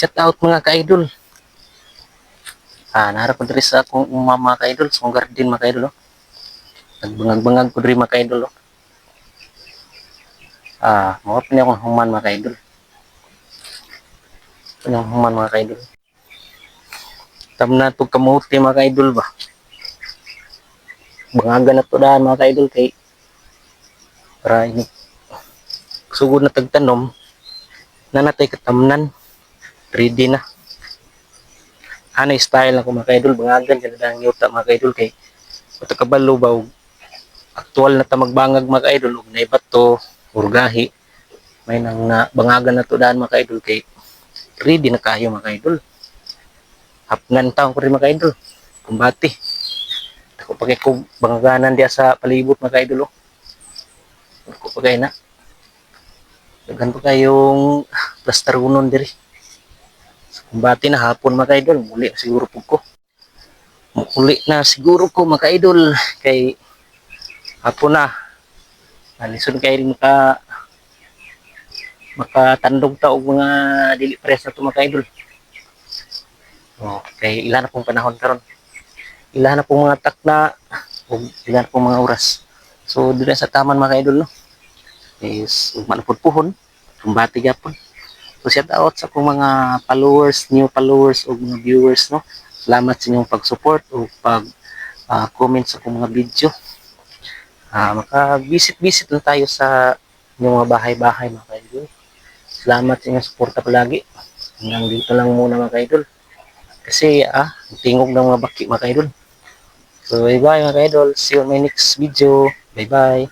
Shout out, mga ka-idol. Ah, naa ra ko diri sa akong uma, mga ka-idol, sa akong garden, mga ka-idol, oh. Nagbangag-bangag ko diri, mga ka-idol, oh. Ah, mao pa ni akong human, mga ka-idol. Akong human, mga ka-idol. Tamnan tog kamote, mga ka-idol ba. Bangagan na to daan, mga ka-idol, kay para ini sugod na tagtanom na natay katamnan, ready na. Ano style ako, mga ka-idol, bangagan kada ang yuta, mga ka-idol, kay wa kabalo ba og aktual na ta magbangag, mga ka-idol, ug naay bato or gahi may nang na bangagan na to daan, mga ka-idol, kay ready na kayo, mga ka-idol. Hapnan taon ko rin, mga ka-idol, kumbati ako pa kay kog bangaganan diya sa palibot, mga ka-idol, oh. Ako pa kay na daghan pa kayong plastarunon diri sa kumbati na hapon, mga ka-idol. Muli na siguro po ko, muli na siguro ko, mga ka-idol, kay hapon na. Alison kay makatandog ta og mga dili press na to, mga ka-idol. Oh, kay ilan na pong panahon karon, ilan na pong mga takna ug ilan na pong mga oras. So dili sa taman, mga ka-idol, no, is ugma na pud puhon, kumbati gyapon. So shout out sa akong mga followers, new followers ug mga viewers, no. Salamat sa inyong pag-support ug pag comment sa akong mga video. Ah, maka-visit-visit lang tayo sa inyong mga bahay-bahay, mga ka-idol. Salamat sa inyong suporta palagi. Hanggang dito lang muna, mga ka-idol. Kasi ang tingog ng mga baki, mga ka-idol. So bye bye, mga ka-idol. See you on my next video. Bye bye.